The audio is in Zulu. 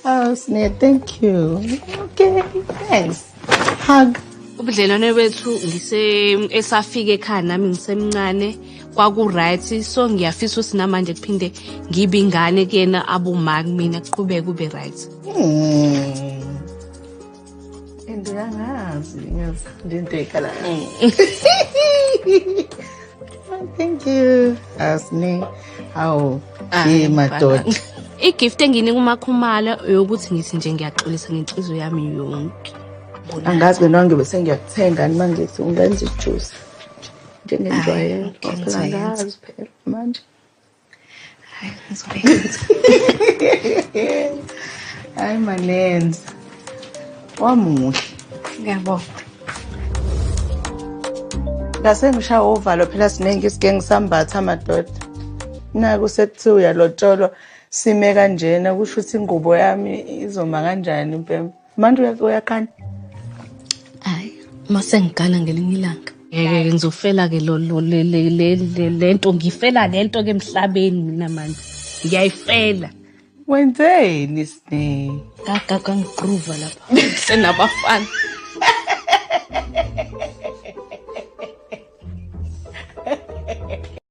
Oh, Sne, thank you. Okay, thanks. Hug. Ubudlelwane bethu ngise esafika ekhaya nami ngisemncane kwaku-right, so ngiyafisa ukuthi namanje kuphinde ngibe ingane kuyena, abuma kumina, kuqhubeke kube right. And angazi, ngiyazithanda into ey'khala. Thank you. Asne. Hawu, ye madoda. I-gift enginika uMakhumalo yokuthi ngithi nje ngiyaxolisa ngenhliziyo yami yonke. Angazi ke noma ngibe sengiyakuthenga noma ngithi ungenza ijuice. Njengenjwayelo. Hayi, okay, Phela ngizoyenza. angazi phela manje. Hayi, ngizoyenza. Hayi manenza. Wamuhle. Ngiyabonga. Ngase ngishawa uvalo phela, siningi isike ngisambatha madoda. Naku sekuthiwa uyalotsholwa sime kanjena, kusho ukuthi ingubo yami izoma kanjani impempe. Manje uyakhanya. Hayi, uma sengigana ngelinye ilanga. Ngeke, ngizofela ke lo lo le le le le lento, ngifela lento ke emhlabeni mina manje. Ngiyayifela. Wenzeni, Sne? Gagaga ngigroove lapha. Senabafana.